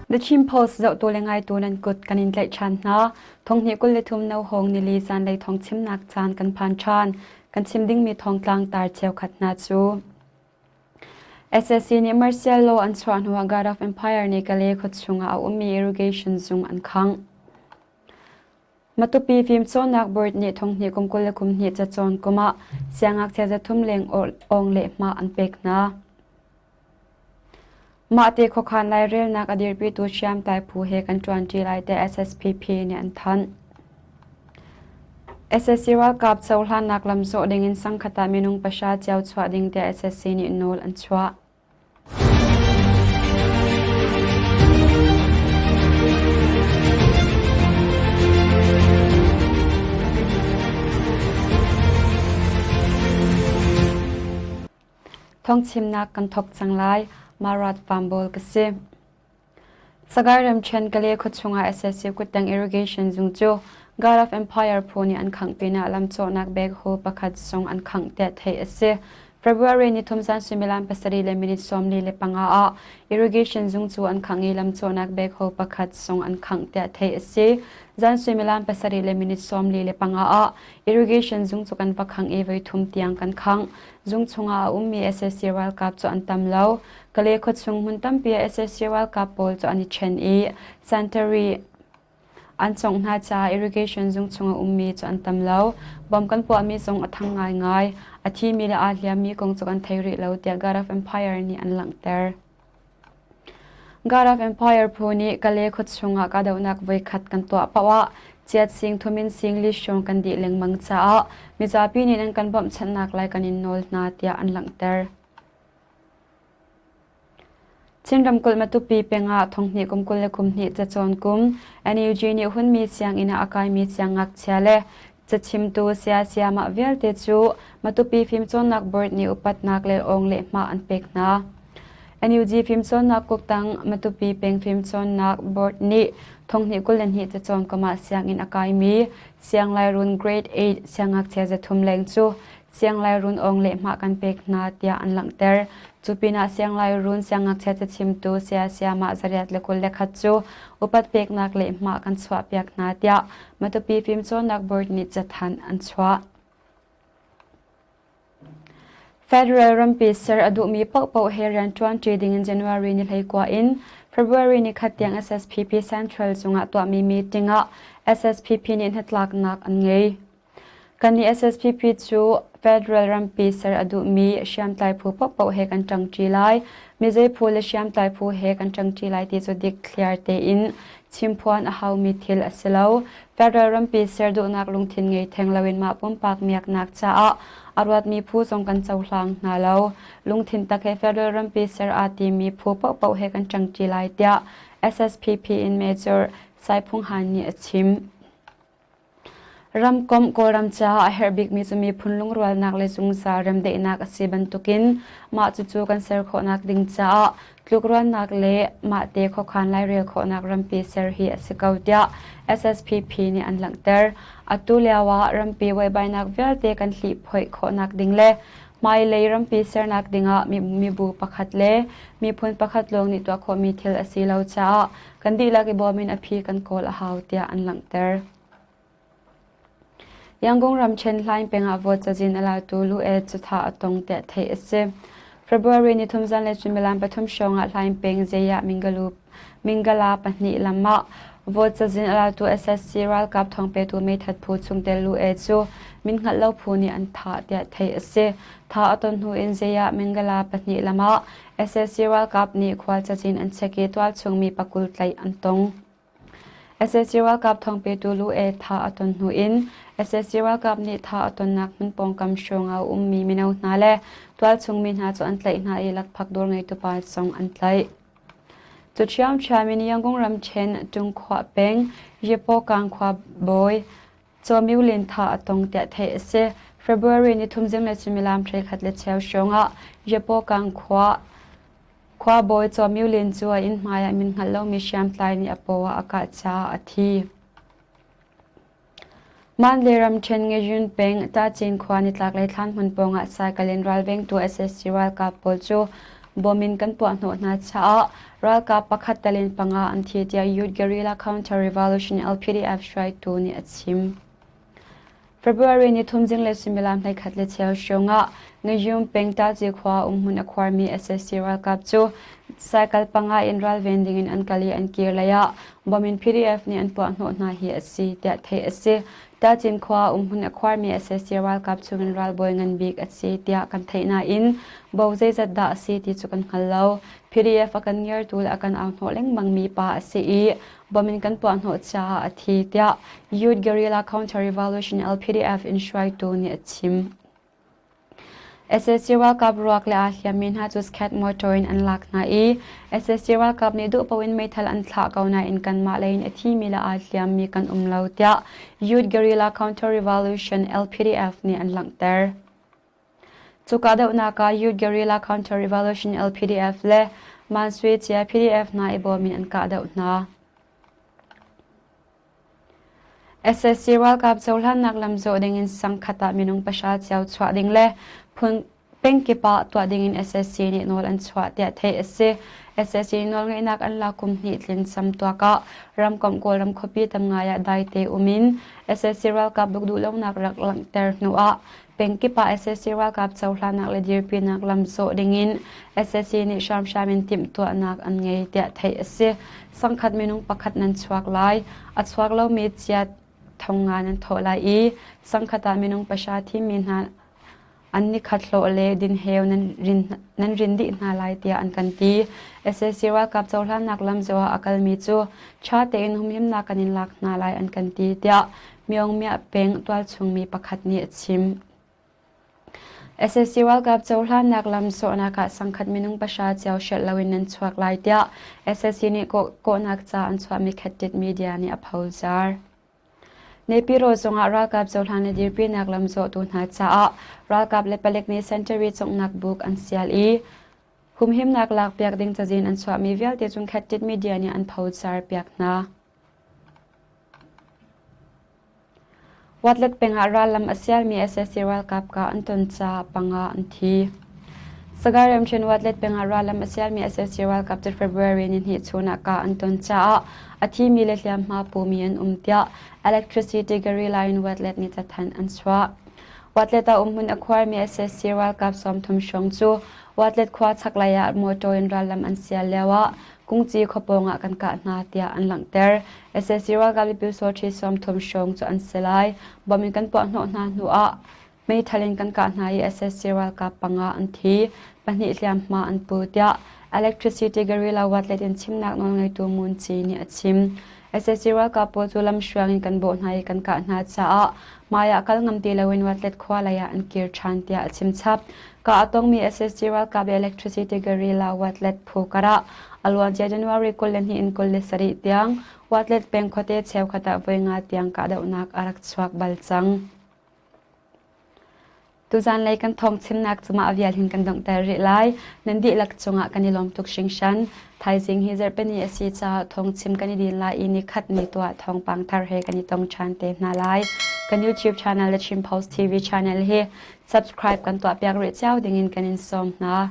The Chin Post zohtu le ngaitu nan kut kan in tlaih ṭhan hna. Thonghnih 23 no hawng nili zanlei thawng chimnak caan kan phan ṭhan. Kan chim dingmi thawngtlang tar cheukhat hna cu SAC nih martial law an chuah hnuah God of Empire nih Kale khuachung ah a ummi irrigation zung an khangh. Matupi fimcawnnak board nih thonghnih kum 22 cacawn kum ah siangngakchia 300 leng awng le hma an pek hna. Mahte khuakhan lairelnak a dirpitu hriamtlai phu he kan ṭuanṭi lai tiah SSPP nih an thanh. SSC ralkap cohlannak lamzawh dingin sangkhat ah minung pahra cio chuah ding tiah SSC nih nawl an chuah. Thawngchimnak kan thawk cang lai. Marat Farmbawl ka si. Sagaing ramṭhen Kale khuachung ah SSC kuttang irrigation zung cu God of Empire phu nih an khangh pinah lamcawhnak backhoe pakhat zong an khangh tiah theih a si. February ni thum zan suimilam pasarih le minute 45 ah irrigation zung cu an khangh i lamcawhnak backhoe pakhat zong an khangh tiah theih a si. Zan suimilam pasarih le minute 45 ah irrigation zung cu kan va khangh i voi thum tiang kan khangh. Zung chungah a ummi sac ralkap cu an tam lo. Kale khuachung hmun tampi ah sac ralkap pawl cu an i ṭhen i Santari an cawngh hna caah irrigation zung chung a ummi cu an tam lo. Bom kan puahmi zong a thang ngaingai. A thimi le aa hliammi kong cu kan thei rih lo tiah God of Empire nih an langhter. God of Empire phu nih Kale khuachung ah kahdohnak voikhat kan tuah paoh ah chiat sing thum in sing li hrawng kan dih lengmang caah mizapi nih nan kan bawmhchanhnak lai kan in nawl hna tiah an langhter. Chin ramkulh Matupi peng ah thonghnih kum 22 cacawn kum NUG nih hunmi sianginn ah a kaimi siangngakchia le cachimtu saya sayamah vialte cu Matupi Fimcawnnak Board nih upatnak le awng le hma an pek hna. NUG fimcawnnak kuktang Matupi peng fimcawnnak board nih thonghnih 22 cacawn kum ah sianginn a kaimi Sianglairun Grade 8 siangngakchia 300 leng cu Sianglairun awng lehhmah kan pek hna tiah an langhter. Cu pinah Sianglairun siangngakchia cachimtu saya sayamah 121 cu upat peknak lehhmah kan chuahpiak hna tiah Matupi fimcawnnak board nih cathanh an chuah. Federal rampi ser a duhmi paohpaoh he rianṭuanṭi dingin January ni 19 in February ni khat tiang SSPP Central cungah tuahmi meeting ah SSPP nih hnatlaknak an ngei. Kannih SSPP cu federal rampi ser a duhmi hriamtlai phu paohpaoh he kan ṭangṭi lai. Mizei phu le hriamtlai phu he kan ṭangṭi lai ti cu dikthliar tein chimphuan a haumi thil a si lo. Federal rampi ser duhnak lungthin ngei theng loin mah pumpak miaknak caah a ruatmi phu zong kan cohlang hna lo. Lungthin tak he federal rampi ser aa timi phu paohpaoh he kan ṭangṭi lai tiah SSPP in Major Sai Phung Han nih a chim. Ramkomh Kawlram caah a herh bikmi cu miphun lungrualnak le zungzal remdaihnak a si bantukin mah cucu kan ser khawhnak ding caah tlukruannak le mahte khuakhan lairel khawhnak rampi ser hi a si ko tiah SSPP nih an langhter. Atu lio ah rampi buaibainak vialte kan hlihphoih khawhnak ding le hmailei rampi sernak dingah mibu pakhat le miphun pakhat lawng nih tuah khawhmi thil a si lo caah kan dihlak i bawm in a phi kan kawl a hau tiah an langhter. Yangon ramṭhen Hlaing peng ah vote cazin a latu Lu E cu thah a tong tiah theih a si. February ni thum zan le suimilam pathum hrawng ah Hlaing peng Zeya Mingalu Mingala pahnih lam ah vote cazin a latu SSC ralkap thawngpetu meithat phu chungtel Lu E cu min hngalh lo phu nih an thah tiah theih a si. Thah a ton hnu in Zeya Mingala pahnih lam ah SSC ralkap nih khual cazin an check i tualchung mi pakul tlaih an tong. Sac ralkap thawngpetu Lu E thah a ton hnu in sac ralkap nih thah a tonnak hmun pawngkam hrawng ah a ummi mino hna le tualchung mi hna cu an tlaih hna i lakphak dawr ngeitu pa zong an tlaih. Cu ṭhiamṭhiam in Yangon ramṭhen Tungkhuah peng Yepawkang khua bawi Caw Myu Lin thah a tong tiah theih a si. February ni thum zinglei suimilam hreikhat le cheu hrawng ah Yepawkang khua Khuabawi Caw Myu Lin cu a inn hmai ah min hngalh lomi hriamtlai nih a paw ah a kah caah a thi. Mandalay ramṭhen Ngayun peng Tacin khua nitlaklei thlanhmun pawngah cycle in ralvengtu sac ralkap pawl cu Bom in kan puahhnawh hna caah ralkap pakhat tel in panga an thi tiah Youth Guerrilla Counter Revolution LPDF hruaitu nih a chim. February ni thum zinglei suimilam hleikhat le cheu hrawng ah Ngayum peng Tazi khua umhmun a khuarmi sac ralkap cu cycle panga in ralven dingin an kal i an kir lei ah bom in PDF nih an puahhnawh hna hi a si tiah theih a si. Tacin khua umhmun a khuarmi sac ralkap chungin ralbawi ngan bik a si tiah kan theih nain bo zeizat dah a si ti cu kan hngal lo. PDF a kan ngiartu le a kan auhnawh lengmangmi pa a si i bom in kan puahhnawh caah a thi tiah Youth Guerrilla Counter Revolution LPDF in hruaitu nih a chim. Sac ralkap ruak le aa hliammi hna cu scat motor in an lak hna i sac ralkap nih duh paoh in meithal an thlah ko nain kanmah lei in a thimi le aa hliammi kan um lo tiah Youth Guerrilla Counter Revolution LPDF nih an langhter. Cu kahdohnak ah Youth Guerrilla Counter Revolution LPDF le Man Sui Cia PDF hna i bawm in an kahdoh hna. Sac ralkap cohlannak lamzawh dingin sangkhat ah minung pahra cio chuah ding le phun pengkip ah tuah dingin sac nih nawl an chuah tiah theih a si. Sac nawlngeihnak an lak kum hnih tlin camtuak ah ramkomh Kawlram khuapi tam ngai ah daite um in sac ralkap buk duhlonak rak langhter hnu ah Pengkip ah sac ralkap cohlannak le dirpinak lamzawh dingin sac nih hramhram in timhtuahnak an ngei tiah theih a si. Sangkhat minung pakhat nan chuak lai. A chuak lomi chiat thong nga nan thawh lai i sangkhat ah minung pahra thimmi hna an nikhat hlawh le dinheu nan rin, nan rin dih hna lai tiah an kan ti. Sac ralkap cohlannak lamzawh ah a kalmi cu ṭha tein humhimnak kan in lak hna lai an kan ti tiah Myongmya peng tualchungmi pakhat nih a chim. Sac ralkap cohlannak lam sawhnak ah sangkhat minung pahra cio hrelh loin nan chuak lai tiah sac nih kawhnak ca an chuahmi Khettit media nih a phozar. Nepiro zongah ralkap cohlan le dirpinak lam zawhtu hna caah ralkap le palek nih sentari conghnak buk an sial i humhimnak lakpiak ding cazin an chuahmi vialte cung Khettit media nih an phozar piak hna. Watlet peng ah rallam a sialmi sac ralkap kah an ton caah panga an thi. Sagaing ramṭhen Watlet peng ah rallam a sialmi sac ralkap cu February nihnih chun ah kah an ton caah a thimi le hliamhma pumi an um tiah Electricity Guerrilla in Watlet nih cathanh an chuah. Watlet ah umhmun a khuarmi sac ralkap 30 hrawng cu Watlet khua chaklei ah motor in rallam an sial lioah Kungci khua pawngah kan kah hna tiah an langhter. Sac ralkap le Pyusawṭhi 30 hrawng cu an si lai. Bom in kan puahhnawh hna hnuah meithal in kan kah hna i sac ralkap panga an thi, pahnih hliamhma an pu tiah Electricity Guerrilla Watlet in chimnak nawlngeitu Ngun Ci nih a chim. Sac ralkap pawl cu lamhruang in kan bawh hna i kan kah hna caah hmai ah kal ngam ti loin Watlet khua lei ah an kir ṭhan tiah a chim chap. Kah a tongmi sac ralkap le Electricity Guerrilla Watlet phu karah a luancia January 22 in 27 tiang Watlet peng khuate cheukhat ah voi nga tiang kahdohnak a rak chuak bal cang. Tuzanlei kan thawng chimnak cu mah vial hin kan donghter rih lai. Nan dihlak cungah kan i lawm tuk hringhran. Thaizing hi zarhpini a si caah thawngchim kan i din lai i nikhat ni tuah thawngpang thar he kan i tong ṭhan te hna lai. Kan YouTube channel le Chin Post TV channel hi subscribe kan tuahpiak rih cio dingin kan in sawm hna.